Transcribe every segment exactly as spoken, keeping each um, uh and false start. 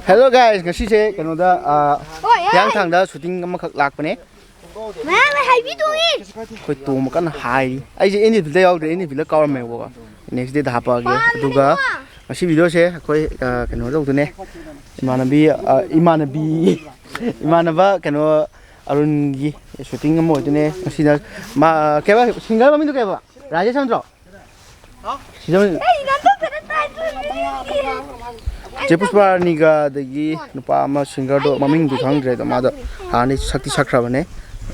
Hello guys, ꯉꯁꯤꯁꯦ ꯀꯩꯅꯣꯗ, ꯑ, ꯍꯣꯏ, ꯍꯣꯏ꯫ ꯍꯤꯌꯥꯡꯊꯥꯡꯗ shooting ꯑꯃꯈꯛ ꯂꯥꯛꯄꯅꯦ꯫ ꯃꯌꯥꯝ ꯍꯥꯏꯕꯤꯗꯣꯏꯅꯦ꯫ ꯑꯩꯈꯣꯏ ꯇꯣꯝꯕ ꯀꯟꯅ ꯍꯥꯏꯔꯤ꯫ ꯑꯩꯁꯦ ꯑꯦꯟ ꯑꯦꯐ ꯕꯤꯗ ꯌꯥꯎꯗ꯭ꯔꯦ, ꯑꯦꯟ ꯑꯦꯐ ꯕꯤꯗ ꯀꯥꯎꯔꯝꯃꯦꯕꯀꯣ꯫ Next dayꯗ ꯍꯥꯞꯄꯛꯑꯒꯦ꯫ ꯑꯗꯨꯒ ꯉꯁꯤ videoꯁꯦ ꯑꯩꯈꯣꯏ, ꯑ, ꯀꯩꯅꯣ ꯇꯧꯗꯣꯏꯅꯦ꯫ ꯏꯃꯥꯟꯅꯕꯤ, ꯑ, ꯏꯃꯥꯟꯅꯕꯤ, ꯏꯃꯥꯟꯅꯕ ꯀꯩꯅꯣ ꯑꯔꯨꯟꯒꯤ shooting ꯑꯃ ꯑꯣꯏꯗꯣꯏꯅꯦ꯫ ꯉꯁꯤꯗ ꯃꯥ, ꯀꯩꯕ, singer ꯃꯃꯤꯡꯗꯣ ꯀꯩꯕ? ꯔꯥꯖꯦꯁ ꯅꯠꯇ꯭ꯔꯣ? ꯁꯤꯗ ꯑꯣꯏꯅ ꯆꯦ ꯄꯨꯁꯄꯥꯔꯥꯅꯤꯒ ꯑꯗꯒꯤ ꯅꯨꯄꯥ ꯑꯃ singerꯗꯣ ꯃꯃꯤꯡꯗꯤ ꯈꯪꯗ꯭ꯔꯦ, ꯑꯗꯣ ꯃꯥꯗꯣ ꯍꯥꯟꯅꯗꯤ ꯁꯛꯇꯤ ꯁꯛꯈ꯭ꯔꯕꯅꯦ꯫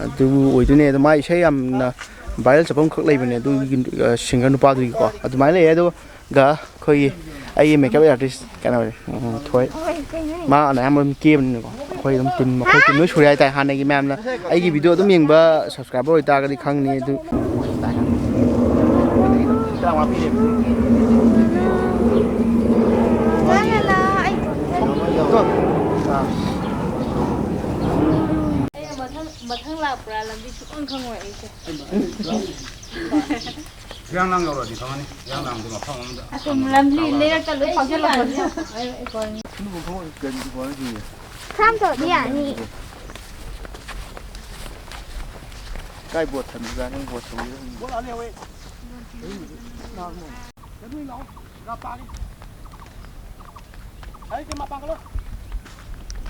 ꯑꯗꯨ ꯑꯣꯏꯗꯣꯏꯅꯦ꯫ ꯑꯗꯣ ꯃꯥ ꯏꯁꯩ ꯌꯥꯝꯅ viral ꯆꯠꯄ ꯑꯃꯈꯛ ꯂꯩꯕꯅꯦ, ꯑꯗꯨꯒꯤ, ꯑ, singer ꯅꯨꯄꯥꯗꯨꯒꯤꯀꯣ꯫ ꯑꯗꯨꯃꯥꯏꯅ ꯂꯩꯌꯦ꯫ ꯑꯗꯨꯒ ꯑꯩꯈꯣꯏꯒꯤ, ꯑꯩꯒꯤ makeup artist ꯀꯩꯅꯣ, ꯎꯝ, ꯊꯣꯏ꯫ ꯃꯥꯅ ꯑꯌꯥꯝꯕ ꯑꯗꯨꯝ ꯀꯦꯕꯅꯤꯅꯀꯣ꯫ ꯑꯩꯈꯣꯏ ꯑꯗꯨꯝ team, ꯑꯩꯈꯣꯏ team ꯂꯣꯏ ꯁꯨꯔꯦ ꯍꯥꯏꯇꯥꯔꯦ꯫ ꯍꯥꯟꯅꯒꯤ ꯃꯌꯥꯝꯅ ꯑꯩꯒꯤ video ꯑꯗꯨꯝ ꯌꯦꯡꯕ subscriber ꯑꯣꯏꯇꯥꯔꯒꯗꯤ ꯈꯪꯅꯤ ꯑꯗꯨ꯫ ꯃꯊꯪ ꯃꯊꯪ ꯂꯥꯛꯄ꯭ꯔꯥ ꯂꯝꯕꯤ ꯁꯨꯛꯈꯪ ꯈꯪꯉꯣꯏ ꯑꯩꯁꯦ꯫ ꯍꯤꯌꯥꯡꯊꯥꯡ ꯌꯧꯔꯗꯤ ꯈꯪꯉꯅꯤ꯫ ꯍꯤꯌꯥꯡꯊꯥꯡꯗꯤ ꯃꯐꯝ ꯑꯃꯗ ꯑꯁꯨꯝ ꯂꯝꯕꯤ ꯂꯩꯔꯛꯇ ꯂꯣꯏ ꯐꯥꯎꯖꯜꯂꯛꯄꯁꯦ꯫ ꯈꯔ ꯇꯧꯔꯗꯤ ꯌꯥꯅꯤ꯫ ꯀꯥꯏ ꯕꯣꯠ ꯊꯝꯃꯤꯕ? ꯅꯪ ꯕꯣꯠ ꯊꯝꯃꯤꯕ?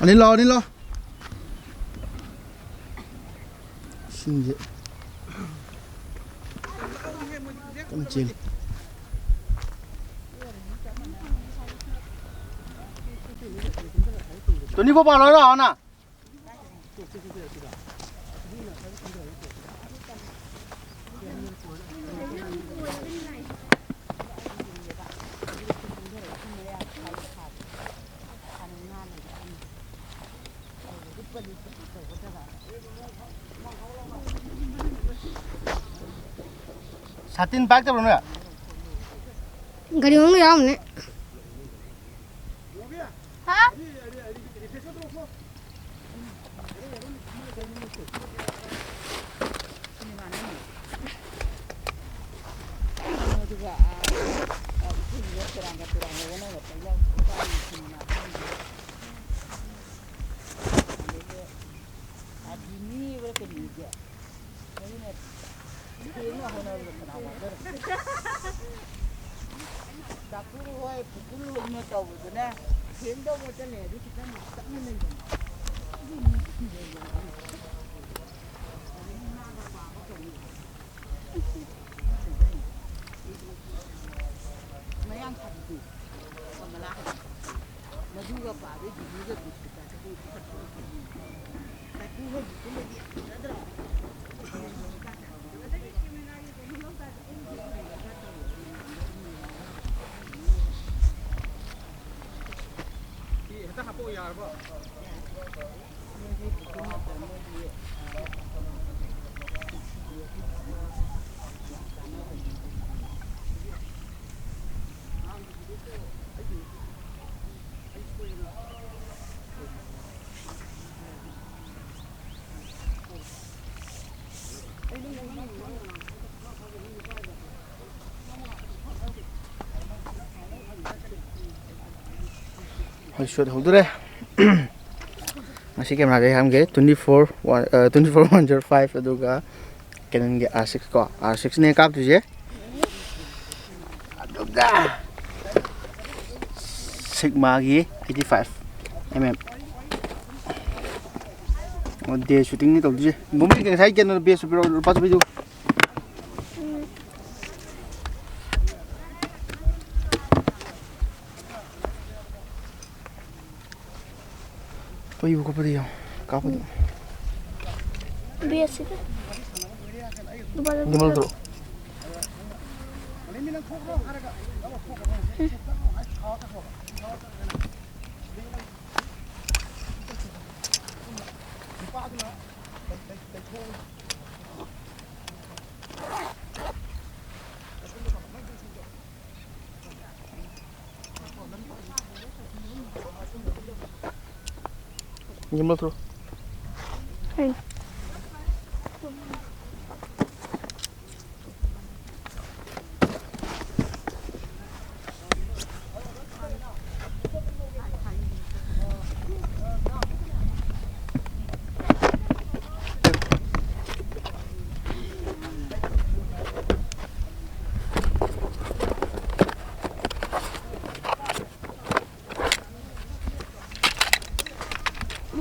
ꯑꯅꯤ ꯂꯥꯎ, ꯑꯅꯤ ꯂꯥꯎ꯫ ꯏꯁꯤꯡꯁꯦ ꯀꯟꯅ ꯆꯦꯜꯂꯤ꯫ ꯇ꯭ꯋꯦꯟꯇꯤ ꯐꯣꯔ ꯄꯥꯜꯂꯣ ꯂꯥꯛꯑꯣꯅ꯫ ꯁꯥꯇꯤꯟ ꯄꯥꯏꯔꯛꯇꯕ꯭ꯔꯣ ꯅꯣꯏ? ꯒꯥꯔꯤ ꯃꯅꯨꯡꯗ ꯌꯥꯎꯔꯝꯅꯦ꯫ ꯀꯩꯅꯣ ꯇꯧꯕꯗꯨꯅ ꯐꯦꯟ ꯇꯧꯕ ꯆꯠꯂꯦ, ꯑꯗꯨ ꯈꯤꯇꯪ ꯇꯞꯅ ꯂꯩꯕꯅꯦ꯫ ꯃꯌꯥꯡ ꯈꯥꯕꯤꯗꯨ, ꯀꯃꯂꯥ ꯍꯥꯏꯕ, ꯃꯗꯨꯒ ꯄꯥꯕꯩ ꯕꯤꯖꯨꯒ ꯕꯤꯁꯀꯤꯠꯀ꯫ ꯍꯣꯏ, ꯁꯨꯠ ꯍꯧꯗꯣꯔꯦ꯫ ꯉꯁꯤ ꯀꯦꯃꯦꯔꯥꯗ ꯑꯩ ꯍꯥꯏꯔꯝꯒꯦ, twenty four one, ꯑ, twenty four one zero five, ꯑꯗꯨꯒ Canonꯒꯤ R six ꯀꯣ, R sixꯅꯦ ꯀꯥꯞꯇꯣꯏꯁꯦ꯫ ꯑꯗꯨꯒ Sigmaꯒꯤ eighty five mm꯫ ꯑꯣ, day shootingꯅꯤ ꯇꯧꯗꯣꯏꯁꯦ꯫ ꯕꯣꯝꯕꯤꯒꯤ ꯉꯁꯥꯏ ꯀꯩꯅꯣ base ꯄꯤꯔꯛꯑꯣ, ꯂꯨꯄꯥ ꯆꯥꯝꯃꯔꯤꯗꯨ꯫ ꯄꯩꯕ ꯈꯣꯠꯄꯗꯤ ꯌꯥꯎ ꯀꯥꯞꯄꯗꯣ꯫ ꯕꯦꯁꯁꯤꯗ ꯂꯨꯄꯥ ꯆꯥꯇ꯭ꯔꯨꯛ꯫ ꯒꯤꯃꯜ ꯇꯔꯨꯛ꯫ ꯒꯤꯃꯜ ꯇꯔꯨꯛ꯫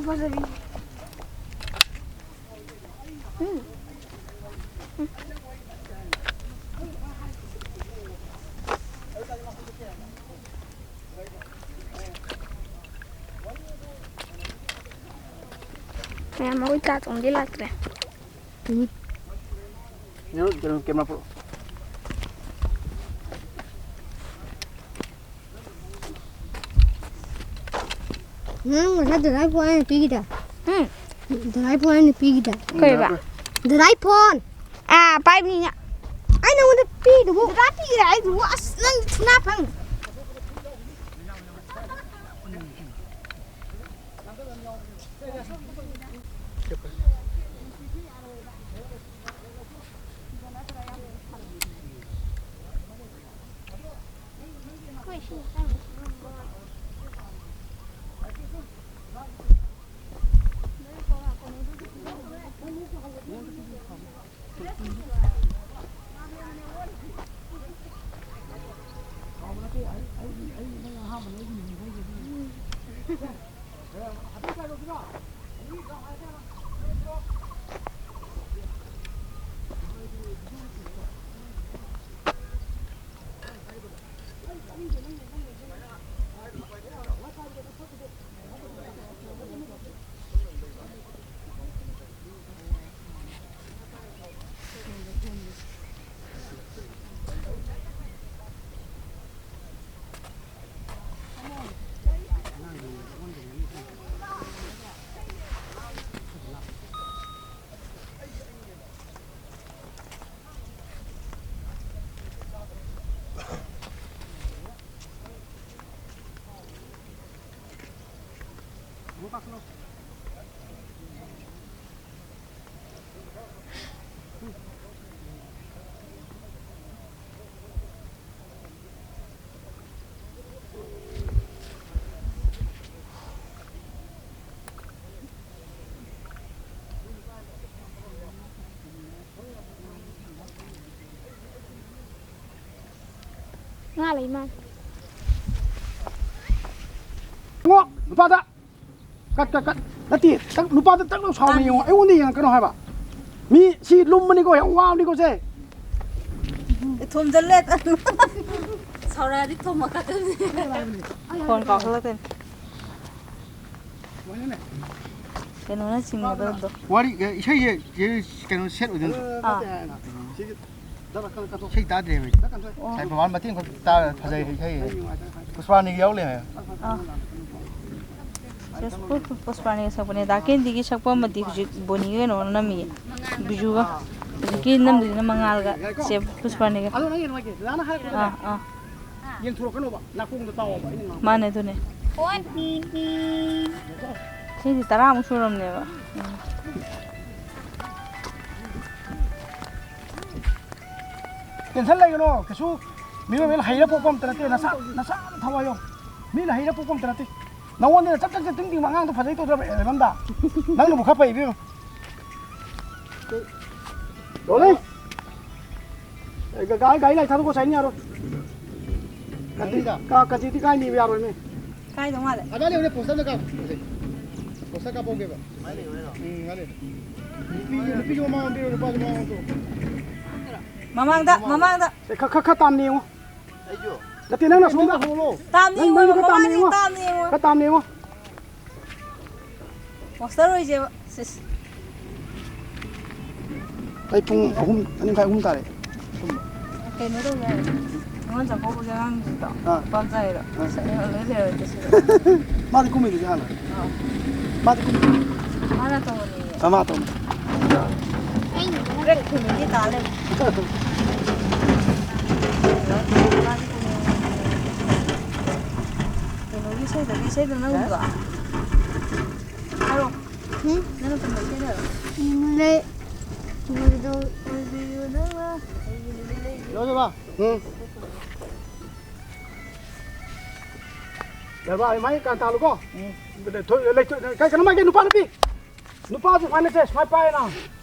ꯐꯖꯕꯤ꯫ ꯎꯝ꯫ ꯃꯌꯥꯝ ꯃꯈꯣꯏ ꯆꯥ ꯊꯣꯡꯗꯤ ꯂꯥꯛꯇ꯭ꯔꯦ꯫ ꯎꯝ꯫ ꯀꯩꯅꯣ, ꯀꯩꯅꯣ, camera ꯄꯨꯔꯛꯑꯣ꯫ ꯅꯪ ꯉꯁꯥꯏ ꯗꯗꯥꯏ ꯐꯣꯟ ꯑꯩꯅ ꯄꯤꯈꯤꯗ꯫ ꯎꯝ꯫ ꯗꯗꯥꯏ ꯐꯣꯟ ꯑꯩꯅ ꯄꯤꯈꯤꯗ꯫ ꯀꯩꯕ? ꯗꯗꯥꯏ ꯐꯣꯟ꯫ ꯑꯥ, ꯄꯥꯏꯕꯅꯤꯅ꯫ ꯑꯩ ꯅꯉꯣꯟꯗ ꯄꯤꯗꯨꯕꯨ꯫ ꯗꯗꯥ ꯄꯤꯈ꯭ꯔꯦ ꯍꯥꯏꯗꯨꯕꯨ꯫ ꯑꯁ, ꯅꯪ ꯊꯤꯅꯥ ꯐꯪ꯫ ꯉꯥ ꯂꯩ ꯃꯥꯜꯂꯦ꯫ ꯏꯕꯨꯡꯉꯣ, ꯅꯨꯄꯥꯗ꯫ ꯀꯠ ꯀꯠ ꯀꯠ꯫ ꯅꯠꯇꯦ, ꯇꯛ, ꯅꯨꯄꯥꯗ ꯇꯛ ꯂꯥꯎ ꯁꯥꯎꯅ ꯌꯦꯡꯉꯣ, ꯑꯩꯉꯣꯟꯗ ꯌꯦꯡꯉꯛꯀꯅꯣ ꯍꯥꯏꯕ꯫ ꯃꯤ ꯁꯤ ꯂꯨꯝꯕꯅꯤꯀꯣ, ꯌꯥꯝ ꯋꯥꯕꯅꯤꯀꯣ ꯁꯦ꯫ ꯊꯣꯝꯖꯜꯂꯦ꯫ ꯁꯥꯎꯔꯛꯑꯗꯤ ꯊꯣꯝꯃꯛꯀꯗꯣꯏꯅꯤ꯫ ꯐꯣꯟ ꯀꯥꯎꯁꯜꯂꯛꯇꯣꯏꯅꯤ꯫ ꯀꯩꯅꯣꯅ ꯆꯤꯡꯒꯗꯕꯗꯣ꯫ ꯋꯥꯔꯤ, ꯏꯁꯩꯁꯦ, ꯀꯩꯅꯣ ꯁꯦꯠ ꯑꯣꯏꯗꯣꯏꯅꯤ꯫ ꯑꯥ꯫ ꯏꯁꯩ ꯇꯥꯗ꯭ꯔꯦꯕ ꯑꯩ꯫ ꯑꯣ꯫ ꯉꯁꯥꯏ ꯕꯕꯥꯅ ꯃꯇꯦꯛ ꯑꯃꯈꯛ ꯇꯥ ꯐꯖꯩ ꯏꯁꯩ꯫ ꯄꯨꯁꯄꯥꯅꯤꯒꯤ ꯌꯥꯎ ꯂꯩ ꯍꯥꯏ꯫ ꯑꯥ꯫ ꯄꯨꯁꯄꯥꯅꯤꯒꯤ ꯁꯛꯄꯅꯦ꯫ ꯗꯥ ꯀꯦꯟꯗꯤꯒꯤ ꯁꯛꯄ ꯑꯃꯗꯤ ꯍꯧꯖꯤꯛ ꯕꯣꯅꯤꯒ ꯀꯩꯅꯣꯅ ꯅꯝꯃꯤꯌꯦ꯫ ꯕꯤꯖꯨꯒ꯫ ꯍꯧꯖꯤꯛꯀꯤ ꯅꯝꯗꯣꯏꯁꯤꯅ ꯃꯉꯥꯜꯒ ꯆꯦ ꯄꯨꯁꯄꯥꯅꯤꯒ꯫ ꯑꯥ, ꯑꯥ꯫ ꯌꯦꯡꯊꯣꯔꯛꯀꯅꯣꯕ, ꯅꯥꯀꯣꯡꯗ ꯇꯥꯎꯑꯣꯕ ꯑꯩꯅ ꯉꯥꯡꯕ꯫ ꯃꯥꯅꯦ, ꯑꯗꯨꯅꯦ꯫ ꯁꯤꯗꯤ ꯇꯔꯥꯃꯨꯛ ꯁꯨꯔꯝꯅꯦꯕ꯫ ꯎꯝ꯫ Tension ꯂꯩꯒꯅꯣ, ꯀꯩꯁꯨ ꯃꯤꯑꯣꯏꯕꯅ ꯍꯩꯔ ꯄꯣꯛꯄ ꯑꯝꯇ ꯅꯠꯇꯦ, ꯅꯁꯥ, ꯅꯁꯥ ꯊꯋꯥꯏꯌꯣ꯫ ꯃꯤꯅ ꯍꯩꯔ ꯄꯣꯛꯄ ꯑꯝꯇ ꯅꯠꯇꯦ꯫ ꯅꯉꯣꯟꯗ ꯆꯠ ꯆꯠ ꯆꯠ ꯇꯤꯡ ꯇꯤꯡ ꯑꯉꯥꯡꯗꯣ ꯐꯖꯩ ꯇꯧꯗ꯭ꯔꯕ ꯑꯦ, ꯂꯝꯗ꯫ ꯅꯪꯅꯕꯨ ꯈꯔ ꯐꯩ ꯏꯕꯦꯝꯃ꯫ ꯂꯣꯂꯤ꯫ ꯑꯦ, ꯒ-, ꯒꯥꯔꯤ, ꯒꯥꯔꯤ ꯂꯥꯏ ꯊꯥꯗꯣꯛꯀꯣ, ꯁꯥꯏꯅ ꯌꯥꯔꯣꯏ꯫ ꯀꯟꯇꯤ-, ꯒꯥꯔꯤꯗ? ꯀꯥ-, ꯀꯟꯇꯤꯗꯤ ꯀꯥꯏꯅꯤꯕ ꯌꯥꯔꯣꯏꯅꯦ꯫ ꯀꯥꯏꯗꯧ ꯃꯥꯜꯂꯦ꯫ ꯑꯗꯥ ꯂꯩꯕꯅꯦ, poster ꯑꯝꯇ ꯀꯥꯞ-, poster ꯀꯥꯞꯄꯧꯒꯦꯕ꯫ ꯎꯝ, ꯃꯥꯅꯦ꯫ ꯅꯨꯄꯤꯁꯨ, ꯅꯨꯄꯤꯁꯨ ꯃꯃꯥ ꯑꯣꯟꯕꯤꯔꯣ, ꯅꯨꯄꯥꯁꯨ ꯃꯃꯥ ꯑꯣꯟꯊꯣꯛꯑꯣ꯫ ꯃꯃꯥꯡꯗ, ꯃꯃꯥꯡꯗ꯫ ꯑꯦ, ꯈ-, ꯈ-, ꯈꯔ ꯇꯥꯝꯅ ꯌꯦꯡꯉꯣ꯫ ꯑꯩꯁꯨ꯫ ꯅꯠꯇꯦ, ꯅꯪꯅ ꯁꯣꯝꯗ ꯍꯣꯡꯉꯣ꯫ ꯇꯥꯝꯅ ꯅꯪ ꯌꯦꯡꯉꯣ, ꯃꯅꯤꯡꯗ ꯇꯥꯝꯅ ꯃꯃꯥꯡꯗ ꯌꯦꯡꯉꯣ꯫ ꯇꯥꯝꯅ ꯌꯦꯡꯉꯣ꯫ ꯈꯔ ꯇꯥꯝꯅ ꯌꯦꯡꯉꯣ꯫ Poster ꯑꯣꯏꯁꯦꯕ꯫ ꯁꯤꯁ꯫ ꯑꯩ ꯄꯨꯡ ꯑꯍꯨꯝ, ꯑꯅꯤ ꯃꯈꯥꯏ, ꯑꯍꯨꯝ ꯇꯥꯔꯦ꯫ ꯀꯩꯅꯣ ꯇꯧꯁꯦ ꯍꯥꯏꯔꯣ? ꯅꯤꯉꯣꯜ ꯆꯥꯛꯀꯧꯕꯒꯤ ꯑꯉꯥꯡꯁꯤꯡꯗꯣ ꯑꯥ꯫ ꯄꯥꯝꯖꯩꯔꯣ? ꯑꯥ꯫ ꯁꯛ-, ꯂꯣꯏ ꯂꯩꯔꯣꯏ ꯁꯤꯗ꯫ ꯃꯥꯗꯤ ꯀꯨꯝꯃꯤꯗꯨꯗꯤ ꯍꯥꯟꯅ꯫ ꯑꯥ꯫ ꯃꯥꯗꯤ ꯀꯨꯝꯃꯤ꯫ ꯃꯥꯅ ꯇꯧꯕꯅꯦ꯫ ꯑꯥ, ꯃꯥ ꯇꯧꯕꯅꯤ꯫ ꯕ꯭ꯔꯦꯛ ꯐꯦꯃꯤꯂꯤ ꯇꯥ ꯂꯩꯔꯦ꯫ ꯀꯩꯅꯣꯒꯤ ꯏꯁꯩꯗꯣ, ꯀꯩ ꯏꯁꯩꯗꯣ ꯅꯪꯒꯤꯗꯣ? ꯍꯥꯏꯔꯣ꯫ ꯎꯝ? ꯅꯪꯅ ꯇꯝꯕ ꯏꯁꯩꯗꯣ ꯍꯥꯏꯔꯣ꯫ ꯎꯝ, ꯂꯩ꯫ ꯌꯥꯎꯗꯕ? ꯎꯝ꯫ ꯌꯥꯔꯕ? ꯑꯩ ꯃꯥꯏ ꯀꯥꯟ ꯇꯥꯜꯂꯨꯀꯣ꯫ ꯎꯝ꯫ ꯂꯩꯊꯣꯛ-, ꯂꯩꯊꯣꯛ-, ꯀꯩ, ꯀꯩꯅꯣ ꯃꯥꯒꯤ ꯅꯨꯄꯥ ꯅꯨꯄꯤ? ꯅꯨꯄꯥꯁꯨ ꯁꯨꯃꯥꯏꯅ ꯁꯦ, ꯁꯨꯃꯥꯏꯅ ꯄꯥꯏꯌꯦꯅ꯫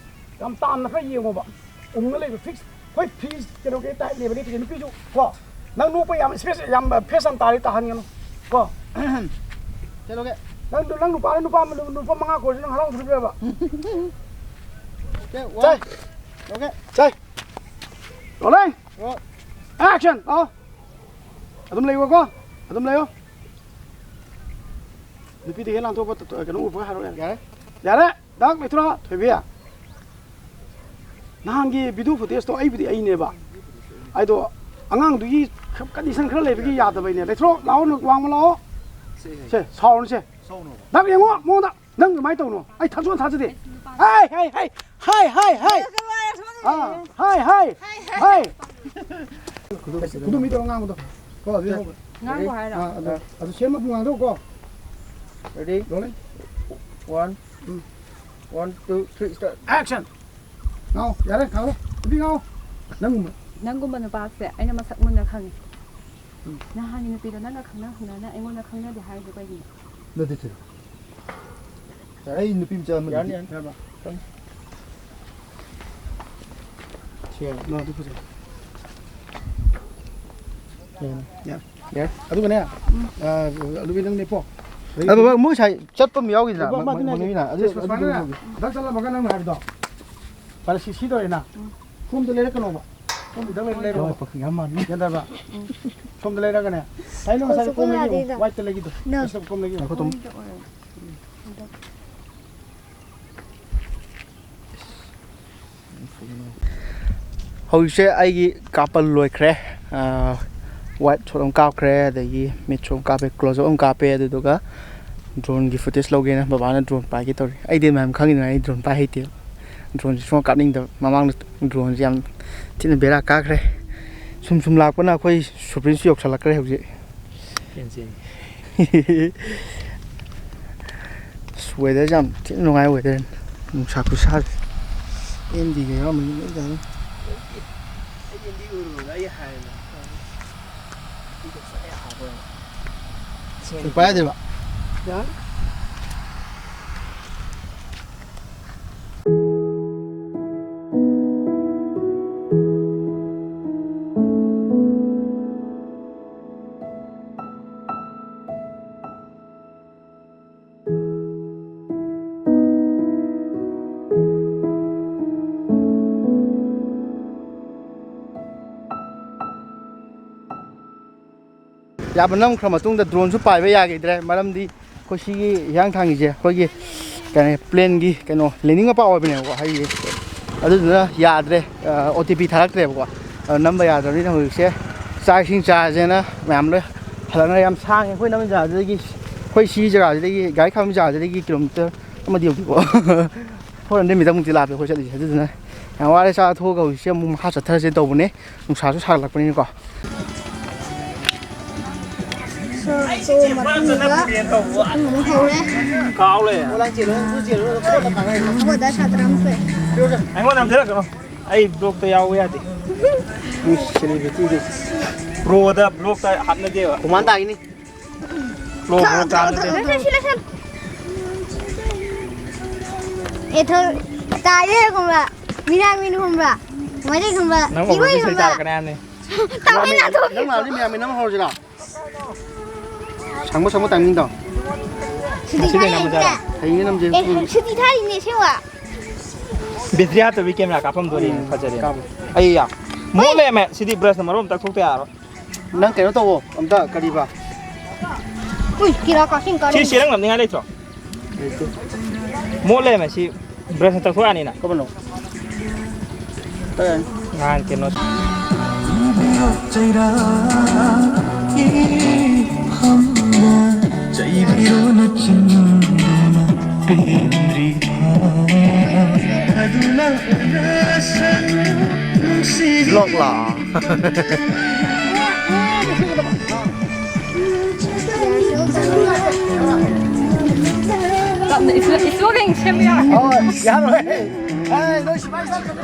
ꯌꯥꯝ ꯇꯥꯝꯅ ꯈꯔ ꯌꯦꯡꯉꯣꯕ꯫ ꯎꯪꯉ ꯂꯩꯕ fix꯫ ꯍꯣꯏ, freeze ꯀꯩꯅꯣꯒꯤ type ꯅꯦꯕ ꯂꯦꯞꯄꯤꯁꯦ꯫ ꯅꯨꯄꯤꯁꯨ ꯀꯣ, ꯅꯪ ꯅꯣꯛꯄ ꯌꯥꯝ space, ꯌꯥꯝ face ꯌꯥꯝ ꯇꯥꯔꯤ, ꯇꯥꯍꯟꯒꯅꯨ ꯀꯣ꯫ ꯀꯩꯅꯣꯒꯤ, ꯅꯪ, ꯅꯪ ꯅꯨꯄꯥꯅ ꯅꯨꯄꯥ ꯑꯃ, ꯅꯨꯄꯥ ꯃꯉꯥ ꯀꯣꯏꯔꯁꯨ ꯅꯪ ꯍꯔꯥꯎꯗꯣꯔꯤꯕ꯭ꯔꯕ? Okay, one. ꯆꯥꯏ꯫ Okay. ꯆꯥꯏ꯫ Rolling. Roll. Action. ꯑꯣ꯫ ꯑꯗꯨꯝ ꯂꯩꯌꯨꯀꯣ꯫ ꯑꯗꯨꯝ ꯂꯩꯌꯨ꯫ ꯅꯨꯄꯤꯗ ꯍꯦꯛ ꯂꯥꯟꯊꯣꯛꯄ ꯀꯩꯅꯣ ꯎꯕꯒ ꯍꯥꯏꯔꯛꯑꯣ ꯌꯥꯔꯦ꯫ ꯌꯥꯔꯦ꯫ ꯌꯥꯔꯦ꯫ ꯗꯥꯛ ꯂꯩꯇ꯭ꯔꯣ ꯊꯣꯏꯕꯤ? ꯅꯍꯥꯟꯒꯤ video footage ꯇꯣ ꯑꯩꯕꯨꯗꯤ ꯑꯩꯅꯦꯕ꯫ ꯑꯩꯗꯣ ꯑꯉꯥꯡꯗꯨꯒꯤ condition ꯈꯔ ꯂꯩꯕꯒꯤ ꯌꯥꯗꯕꯩꯅꯦ꯫ ꯂꯩꯇ꯭ꯔꯣ? ꯂꯥꯛꯑꯣ, ꯅꯪ ꯋꯥꯡꯃ ꯂꯥꯛꯑꯣ꯫ ꯁꯦ, ꯁꯥꯎꯔꯅꯨ ꯁꯦ꯫ ꯗꯥꯛ ꯌꯦꯡꯉꯣ ꯃꯉꯣꯟꯗ꯫ ꯅꯪ ꯑꯗꯨꯃꯥꯏꯅ ꯇꯧꯅꯣ꯫ ꯑꯩ ꯊꯥꯖꯣꯟ ꯊꯥꯖꯗꯦ꯫ ꯍꯥꯏ, ꯍꯥꯏ, ꯍꯥꯏ, ꯍꯥꯏ, ꯍꯥꯏ, ꯍꯥꯏ꯫ ꯑꯥ, ꯍꯥꯏ, ꯍꯥꯏ, ꯍꯥꯏ꯫ ꯈꯨꯗꯨꯝ ꯃꯤꯗꯣ ꯑꯉꯥꯡꯕꯗꯣ꯫ ꯀꯣ, ꯑꯗꯨ ꯌꯥꯎꯕ꯫ ꯉꯥꯡꯈꯣ ꯍꯥꯏꯔꯣ? ꯑꯥ, ꯑꯗꯨ, ꯑꯗꯨ ꯁꯦꯝꯕ ꯄꯨꯡꯉꯥꯡꯗꯣ ꯀꯣ꯫ Ready? Rolling. One. ꯎꯝ꯫ One, two, three, start. Action. ꯉꯥꯎ, ꯌꯥꯔꯦ, ꯉꯥꯎꯔꯣ꯫ ꯅꯨꯄꯤ ꯉꯥꯎ꯫ ꯅꯪꯒꯨꯝꯕ꯫ ꯅꯪꯒꯨꯝꯕ ꯅꯨꯄꯥꯁꯦ ꯑꯩꯅ ꯃꯁꯛ ꯃꯨꯟꯅ ꯈꯪꯉꯤ꯫ ꯎꯝ꯫ ꯅꯍꯥꯟꯒꯤ ꯅꯨꯄꯤꯗꯣ ꯅꯪꯒ ꯈꯪꯅ ꯈꯪꯅꯅ ꯑꯩꯉꯣꯟꯗ ꯈꯪꯅꯗꯦ ꯍꯥꯏꯔꯤꯗꯣ ꯀꯩꯒꯤꯅꯣ? ꯅꯠꯇꯦ, ꯊꯤꯔꯣ꯫ ꯌꯥꯔꯦ, ꯑꯩ ꯅꯨꯄꯤ ꯃꯆꯥ ꯑꯃ ꯌꯥꯅꯤ, ꯂꯩꯇꯦ꯫ ꯌꯥꯅꯤ, ꯌꯥꯔꯕ? ꯁꯤ ꯌꯥꯔꯦ꯫ ꯅꯣ, ꯑꯗꯨ ꯐꯖꯩ꯫ ꯌꯥꯅꯤ꯫ ꯌꯥꯔꯦ꯫ ꯌꯥꯔꯦ꯫ ꯑꯗꯨꯒꯅꯦ, ꯎꯝ꯫ ꯑ, ꯑꯗꯨꯒꯤ ꯅꯪ ꯂꯦꯞꯄꯣ꯫ ꯑꯗꯣ ꯕꯕꯥ, ꯃꯣꯏ ꯉꯁꯥꯏ ꯆꯠꯄ ꯑꯃ ꯌꯥꯎꯈꯤꯗꯅ, ꯂꯦꯞꯄꯣ, ꯃ-, ꯃꯗꯨꯅꯦ꯫ ꯃ-, ꯃꯅꯨꯡꯒꯤꯅ꯫ ꯑꯗꯨ, ꯁꯨ-, ꯑꯗꯨ ꯁꯨꯃꯥꯏꯅꯅꯦ, ꯌꯦꯡꯉꯨꯒꯦ꯫ ꯗꯛ ꯆꯠꯂꯝꯃꯒ ꯅꯪꯅ ꯍꯥꯏꯕꯗꯣ꯫ ꯐꯔꯦ, ꯁꯤ, ꯁꯤ ꯇꯧꯔꯦꯅ꯫ ꯎꯝ꯫ ꯁꯣꯝꯗ ꯂꯩꯔꯛꯀꯅꯣꯕ꯫ ꯁꯣꯝꯗ ꯈꯤꯇꯪ ꯂꯩꯔꯛꯀꯅꯣꯕ꯫ ꯌꯥꯝ ꯃꯥꯟꯕꯅꯤ꯫ ꯒ꯭ꯌꯥꯟ ꯇꯥꯔꯕ? ꯎꯝ꯫ ꯁꯣꯝꯗ ꯂꯩꯔꯛꯑꯒꯅꯦ꯫ ꯁꯥꯏ ꯅꯪ ꯉꯁꯥꯏ ꯀꯣꯝ ꯂꯩꯌꯦ꯫ ꯌꯥꯗꯦꯗ꯫ White ꯇ ꯂꯩꯒꯤꯗꯣ꯫ No꯫ ꯉꯁꯥꯏ ꯀꯣꯝ ꯂꯩꯒꯤꯗꯣ꯫ ꯉꯥꯏꯈꯣ, ꯇꯥꯃꯣ꯫ ꯍꯧꯖꯤꯛꯁꯦ ꯑꯩꯒꯤ ꯀꯥꯞꯄ ꯂꯣꯏꯈ꯭ꯔꯦ꯫ ꯑꯥ, white shot ꯑꯃ ꯀꯥꯞꯈ꯭ꯔꯦ, ꯑꯗꯒꯤ mid shot ꯑꯃ ꯀꯥꯞꯄꯦ, close up ꯑꯃ ꯀꯥꯞꯄꯦ, ꯑꯗꯨꯗꯨꯒ drone ꯒꯤ footage ꯂꯧꯒꯦꯅ ꯕꯕꯥꯅ drone ꯄꯥꯏꯒꯦ ꯇꯧꯔꯤ꯫ ꯑꯩꯗꯤ ꯃꯌꯥꯝ ꯈꯪꯉꯤꯗꯨꯅ ꯑꯩ drone ꯄꯥꯏ ꯍꯩꯇꯦꯕ꯫ Drone ꯁꯦ ꯁꯨꯡꯀꯥꯞ ꯀꯥꯞꯅꯤꯡꯗꯕ꯫ ꯃꯃꯥꯡꯗ drone ꯁꯦ ꯌꯥꯝ ꯊꯤꯅ ꯕꯦꯔꯥ ꯀꯥꯈ꯭ꯔꯦ꯫ ꯁꯨꯝ ꯁꯨꯝ ꯂꯥꯛꯄꯅ ꯑꯩꯈꯣꯏ Supreme ꯁꯨ ꯌꯧꯁꯜꯂꯛꯈ꯭ꯔꯦ ꯍꯧꯖꯤꯛ꯫ ꯆꯦꯟ ꯆꯦꯟ꯫ ꯑꯁ, weather ꯁꯦ ꯌꯥꯝ ꯊꯤꯅ ꯅꯨꯡꯉꯥꯏ weather꯫ ꯅꯨꯡꯁꯥ ꯈꯨꯁꯥꯁꯦ꯫ ꯑꯦꯝ ꯗꯤ ꯒ ꯌꯥꯎꯔꯝꯃꯗꯤ ꯂꯣꯏ ꯌꯥꯅꯤ꯫ ꯑꯩ ꯑꯦꯝ ꯗꯤ ꯑꯣꯏꯔꯨꯔꯣꯅ ꯑꯩ ꯍꯥꯏꯔꯦꯅ꯫ ꯑꯩ ꯉꯁꯥꯏ ꯍꯥꯞꯄ꯫ ꯁꯦꯡ ꯄꯥꯏ ꯌꯥꯗꯦꯕ? ꯌꯥꯅꯤ꯫ ꯌꯥꯕ ꯅꯝꯈ꯭ꯔ ꯃꯇꯨꯡꯗ drone ꯁꯨ ꯄꯥꯏꯕ ꯌꯥꯈꯤꯗ꯭ꯔꯦ, ꯃꯔꯝꯗꯤ ꯑꯩꯈꯣꯏ ꯁꯤꯒꯤ ꯍꯤꯌꯥꯡꯊꯥꯡꯒꯤꯁꯦ ꯑꯩꯈꯣꯏꯒꯤ ꯀꯩꯅꯣ, plane ꯒꯤ ꯀꯩꯅꯣ, landing ꯃꯄꯥ ꯑꯣꯏꯕꯅꯦꯕꯀꯣ, ꯍꯥꯏꯗꯤ ꯑꯗꯨꯗꯨꯅ ꯌꯥꯗ꯭ꯔꯦ꯫ ꯑ, O T P ꯊꯥꯔꯛꯇ꯭ꯔꯦꯕꯀꯣ꯫ ꯑ, ꯅꯝꯕ ꯌꯥꯗ꯭ꯔꯕꯅꯤꯅ ꯍꯧꯖꯤꯛꯁꯦ ꯆꯥꯛ ꯏꯁꯤꯡ ꯆꯥꯁꯦꯅ ꯃꯌꯥꯝ ꯂꯣꯏ ꯍꯜꯂꯛꯅꯔꯦ꯫ ꯌꯥꯝ ꯁꯥꯡꯉꯦ ꯑꯩꯈꯣꯏ ꯅꯝꯕ ꯖꯒꯥꯗꯨꯗꯒꯤ, ꯑꯩꯈꯣꯏ ꯁꯤ ꯖꯒꯥꯁꯤꯗꯒꯤ, ꯒꯥꯔꯤ ꯈꯥꯝꯕ ꯖꯒꯥꯁꯤꯗꯒꯤ kilometre ꯑꯃꯗꯤ ꯌꯧꯗꯦꯀꯣ꯫ Four hundred metre ꯃꯨꯛꯇꯤ ꯂꯥꯞꯄꯦ ꯑꯩꯈꯣꯏ ꯆꯠꯂꯤꯁꯦ꯫ ꯑꯗꯨꯗꯨꯅ ꯌꯥꯝ ꯋꯥꯔꯦ, ꯆꯥ ꯊꯣꯛꯑꯒ ꯍꯧꯖꯤꯛꯁꯦ ꯑꯃꯨꯛ ꯃꯈꯥ ꯆꯠꯊꯔꯁꯦ ꯇꯧꯕꯅꯦ꯫ ꯅꯨꯡꯁꯥꯁꯨ ꯁꯥꯒꯠꯂꯛꯄꯅꯤꯅꯀꯣ꯫ ꯁꯣꯔꯠꯇꯣ ꯃꯇꯨꯡꯗ ꯑꯃꯨꯛ ꯍꯧꯔꯦ꯫ ꯀꯥꯎ ꯂꯩ꯫ ꯑꯩꯈꯣꯏ ꯗꯥ ꯁꯥꯇ꯭ꯔ ꯑꯃ ꯊꯣꯛꯑꯦ꯫ ꯑꯩꯉꯣꯟꯗ ꯅꯝꯊꯔꯛꯀꯅꯣ꯫ ꯑꯩ vlog ꯇ ꯌꯥꯎꯕ ꯌꯥꯗꯦ꯫ Bro ꯗ vlog ꯇ ꯍꯥꯞꯅꯗꯦꯕ꯫ ꯍꯨꯃꯥꯡ ꯇꯥꯈꯤꯅꯤ꯫ Bro, bro ꯇꯥꯕ ꯅꯠꯇꯦ꯫ ꯂꯣꯏꯁꯟ, ꯁꯤ ꯂꯣꯏꯁꯟ꯫ ꯑꯦ, ꯊꯣ-, ꯇꯥꯏꯌꯦ ꯈꯪꯕ꯭ꯔꯥ? ꯃꯤꯔꯥꯡ ꯃꯤꯅꯨ ꯈꯪꯕ꯭ꯔꯥ? ꯃꯩꯇꯩ ꯈꯪꯕ꯭ꯔꯥ? ꯅꯪ ꯏꯔꯣꯏ ꯑꯣꯛꯄꯗꯤ ꯏꯁꯩ ꯈꯪꯕ꯭ꯔꯥ? ꯇꯥꯔꯛꯀꯅꯤ ꯍꯥꯏꯕꯅꯤ꯫ ꯇꯥꯃꯤꯟ ꯅꯥꯊꯣꯛ꯫ ꯅꯪ ꯂꯥꯛꯑꯗꯤ ꯃꯌꯥꯝ ꯃꯤꯅꯝ ꯍꯧꯔꯁꯤꯔꯣ? ꯁꯪꯕ ꯁꯪꯕ timing ꯗꯣ꯫ ꯁꯨꯇꯤ ꯉꯁꯤ ꯀꯩ ꯊꯥꯔꯤꯅꯦ꯫ ꯅꯝꯃꯨꯁꯦ ꯍꯥꯏꯔꯣ? ꯍꯌꯦꯡꯗꯤ ꯅꯝꯁꯦ꯫ ꯑꯦ, ꯁꯨꯇꯤ ꯊꯥꯔꯤꯅꯦ ꯑꯁꯦꯡꯕ꯫ Battery ꯍꯥꯞꯇꯕꯤ camera ꯀꯥꯞꯐꯝꯗꯣꯔꯤ ꯎꯝ, ꯐꯖꯔꯦ꯫ ꯀꯥꯞꯄꯣ꯫ ꯑꯩ ꯌꯥ-, ꯃꯣꯠ ꯂꯩꯔꯝꯃꯦ꯫ ꯁꯤꯗꯤ brush ꯅ ꯃꯔꯣꯟ ꯑꯃ ꯇꯛꯊꯣꯛꯇ ꯌꯥꯔꯣꯏ꯫ ꯅꯪ ꯀꯩꯅꯣ ꯇꯧꯋꯣ, ꯑꯝꯇ ꯀꯔꯤꯕ? ꯎꯏ, ꯀꯤꯔꯥ ꯀꯥꯁꯤꯡ ꯀꯥꯔꯦ꯫ ꯁꯤ ꯆꯦꯔꯪ ꯅꯞꯅꯤꯡꯉꯥꯏ ꯂꯩꯇ꯭ꯔꯣ? ꯂꯩꯇꯦ꯫ ꯃꯣꯠ ꯂꯩꯔꯝꯃꯦ ꯁꯤ꯫ Brush ꯇꯧꯊꯣꯛ ꯌꯥꯅꯤꯅ꯫ ꯀꯃꯥꯏꯅꯣ? ꯇꯧ ꯌꯥꯅꯤ꯫ ꯅꯍꯥꯟ ꯀꯩꯅꯣ꯫ Vlog ꯂꯥ? ꯏꯁꯣꯔꯒꯤ ꯁꯦꯝꯕ ꯌꯥꯔꯣꯏ꯫ ꯍꯣꯏ, ꯌꯥꯔꯣꯏ꯫ ꯑꯦ, ꯅꯣꯏ ꯁꯨꯃꯥꯏꯅ ꯆꯠꯀꯅꯨ꯫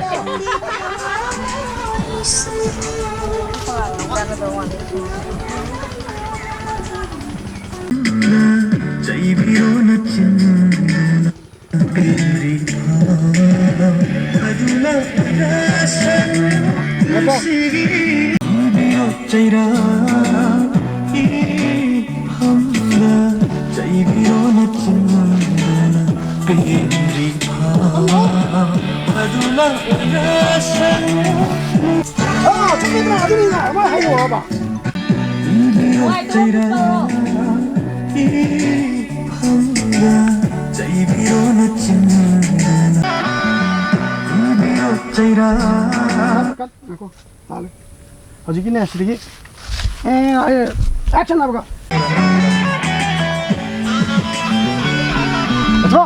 ꯑꯥ, ꯆꯠꯈꯤꯗ꯭ꯔꯥ? ꯑꯗꯨꯅꯤꯅ ꯑꯃ ꯍꯥꯏꯌꯣ ꯍꯥꯏꯕ꯫ ꯆꯩꯔꯥ, ꯏꯐꯝꯗ ꯆꯩꯕꯤꯔꯣꯅ ꯆꯤꯟꯗꯨꯅ ꯏꯕꯤꯔꯣ ꯆꯩꯔꯥ꯫ ꯉꯥꯏꯈꯣ, ꯂꯥꯜꯂꯦ꯫ ꯍꯧꯖꯤꯛꯀꯤꯅꯦ ꯁꯤꯗꯒꯤ, ꯑꯦ, ꯑꯦ, action ꯍꯥꯏꯕꯒ꯫ ꯅꯠꯇ꯭ꯔꯣ?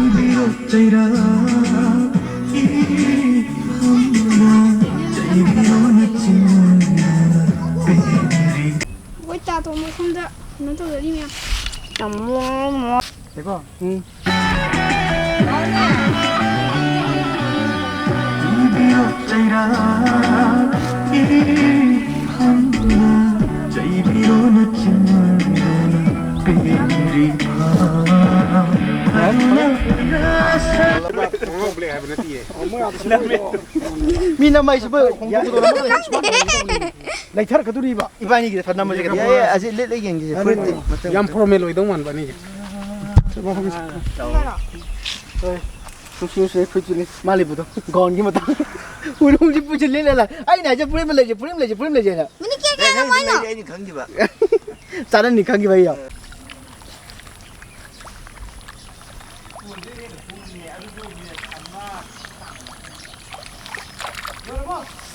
ꯏꯕꯤꯔꯣ ꯆꯩꯔꯥ, ꯏꯐꯝꯗ ꯆꯩꯕꯤꯔꯣꯅ ꯆꯤꯟꯗꯨꯅ ꯄꯦꯟꯗ꯭ꯔꯤ꯫ ꯑꯩꯈꯣꯏ ꯇꯥꯇꯣ ꯃꯐꯝꯗ ꯀꯩꯅꯣ ꯇꯧꯖꯔꯤ ꯃꯌꯥꯝ꯫ ꯌꯥꯝ ꯃꯣ-, ꯃꯣ-, ꯉꯥꯏꯈꯣ꯫ ꯎꯝ꯫ ꯏꯕꯤꯔꯣ ꯆꯩꯔꯥ, ꯏꯐꯝꯗ ꯆꯩꯕꯤꯔꯣꯅ ꯆꯤꯟꯗꯨꯅ ꯄꯦꯟꯗ꯭ꯔꯤ ꯐꯥꯎ꯫ ꯃꯤ ꯅꯃꯥꯏꯁꯤꯕꯨ ꯍꯣꯡꯗꯣꯛꯄꯗꯣ ꯂꯩꯊꯔꯛꯀꯗꯣꯔꯤꯕ꯫ ꯏꯕꯥꯅꯤꯒꯤꯗ ꯊꯠ ꯅꯝꯃꯁꯦ ꯀꯩꯅꯣ? ꯌꯥꯏ, ꯌꯥꯏ, ꯑꯁꯤ ꯂꯤꯠꯂ ꯌꯦꯡꯒꯦꯁꯦ, ꯐꯨꯔꯤꯠꯇꯤ ꯃꯊꯪ꯫ ꯌꯥꯝ formal ꯑꯣꯏꯗꯧ ꯃꯥꯟꯕ ꯑꯅꯤꯁꯦ꯫ ꯅꯨꯡꯁꯤ ꯅꯨꯡꯁꯤ ꯐꯨꯔꯤꯠꯁꯨ ꯂꯤꯠ-, ꯃꯥ ꯂꯤꯠꯄꯗꯣ꯫ ꯒꯥꯎꯟꯒꯤ ꯃꯇꯥꯡ꯫ ꯎꯔꯨꯝꯁꯤ ꯄꯨꯁꯤꯜ ꯂꯤꯠꯂ ꯂꯥꯛ-, ꯑꯩꯅ ꯍꯥꯏꯁꯦ ꯐꯨꯔꯤꯠ ꯑꯃ ꯂꯩꯁꯦ, ꯐꯨꯔꯤꯠ ꯑꯃ ꯂꯩꯁꯦ, ꯐꯨꯔꯤꯠ ꯑꯃ ꯂꯩꯁꯦꯅ꯫ ꯃꯤꯅꯤꯠ ꯀꯌꯥ ꯀꯌꯥ ꯂꯩ, ꯅꯝꯃꯛꯏꯅꯣ? ꯑꯩ, ꯑꯩꯅ ꯈꯪꯈꯤꯕ꯫ ꯆꯥꯅꯅꯤ ꯈꯪꯈꯤꯕ ꯑꯩ ꯌꯥꯝ꯫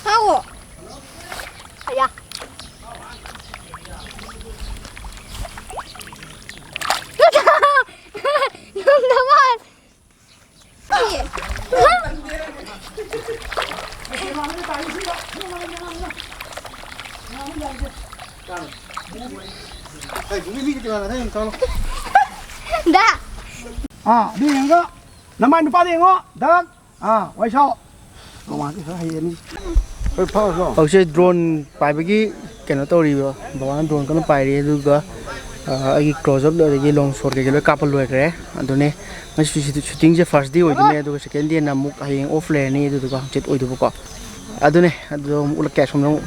ꯍꯥꯎ꯫ ꯑꯌꯥ꯫ ꯉꯝꯗꯕ꯫ ꯗꯥ꯫ ꯑꯥ, ꯑꯗꯨ ꯌꯦꯡꯉꯒ ꯅꯃꯥꯏ ꯅꯨꯄꯥꯗ ꯌꯦꯡꯉꯣ꯫ ꯗꯛ꯫ ꯑꯥ, ꯋꯥꯏ ꯁꯥꯎ꯫ ꯃꯃꯥꯗꯤ ꯈꯔ ꯍꯩꯔꯅꯤ꯫ ꯍꯣꯏ, ꯐꯥꯎꯔꯁꯤ ꯂꯥꯎ꯫ ꯍꯧꯖꯤꯛꯁꯦ drone ꯄꯥꯏꯕꯒꯤ ꯀꯩꯅꯣ ꯇꯧꯔꯤꯕ, ꯕꯕꯥꯅ drone ꯀꯟꯅ ꯄꯥꯏꯔꯤ꯫ ꯑꯗꯨꯒ, ꯑ, ꯑꯩꯒꯤ close up ꯑꯗꯒꯤ long shot ꯀꯩꯀꯩ ꯂꯣꯏ ꯀꯥꯞꯄ ꯂꯣꯏꯈ꯭ꯔꯦ꯫ ꯑꯗꯨꯅꯦ ꯉꯁꯤ ꯁꯨꯇꯤꯡꯁꯦ first day ꯑꯣꯏꯗꯣꯏꯅꯦ, ꯑꯗꯨꯒ second day ꯅ ꯑꯃꯨꯛ ꯍꯌꯦꯡ off ꯂꯩꯔꯅꯤ, ꯑꯗꯨꯗꯨꯒ ꯍꯪꯆꯤꯠ ꯑꯣꯏꯗꯣꯏꯕꯀꯣ꯫ ꯑꯗꯨꯅꯦ, ꯑꯗꯨꯗꯣ ꯑꯃꯨꯛ ꯎꯠꯂꯛꯀꯦ ꯑꯁꯣꯝꯗ ꯑꯃꯨꯛ꯫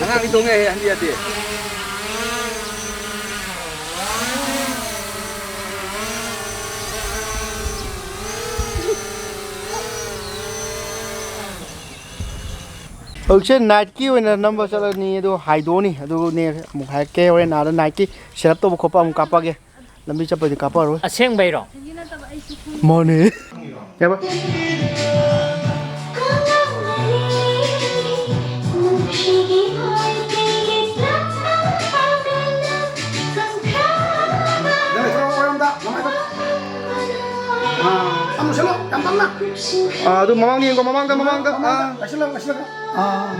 ꯑꯉꯥꯡꯗꯤ ꯇꯣꯡꯉꯦ, ꯑꯍꯟꯗꯤ ꯌꯥꯗꯦ꯫ ꯍꯧꯖꯤꯛꯁꯦ ꯅꯥꯏꯠꯀꯤ ꯑꯣꯏꯅ ꯅꯝꯕ ꯆꯠꯂꯅꯤ, ꯑꯗꯨ ꯍꯥꯏꯗꯣꯛꯑꯅꯤ, ꯑꯗꯨꯒꯅꯦ ꯑꯃꯨꯛ ꯍꯥꯏꯔꯛꯀꯦ꯫ ꯍꯣꯔꯦꯟ ꯑꯥꯗ ꯅꯥꯏꯠꯀꯤ ꯁꯦꯠ ꯑꯞ ꯇꯧꯕ ꯈꯣꯠꯄ ꯑꯃꯨꯛ ꯀꯥꯞꯄꯛꯑꯒꯦ꯫ ꯂꯝꯕꯤ ꯆꯠꯄꯗꯤ ꯀꯥꯞꯄꯛꯑꯔꯣꯏ꯫ ꯑꯁꯦꯡꯕꯩꯔꯣ? ꯃꯥꯅꯦ꯫ ꯀꯩꯕ? ꯑꯥ, ꯑꯗꯨ ꯃꯃꯥꯡꯗ ꯌꯦꯡꯀꯣ, ꯃꯃꯥꯡꯗ, ꯃꯃꯥꯡꯗ꯫ ꯑꯥ꯫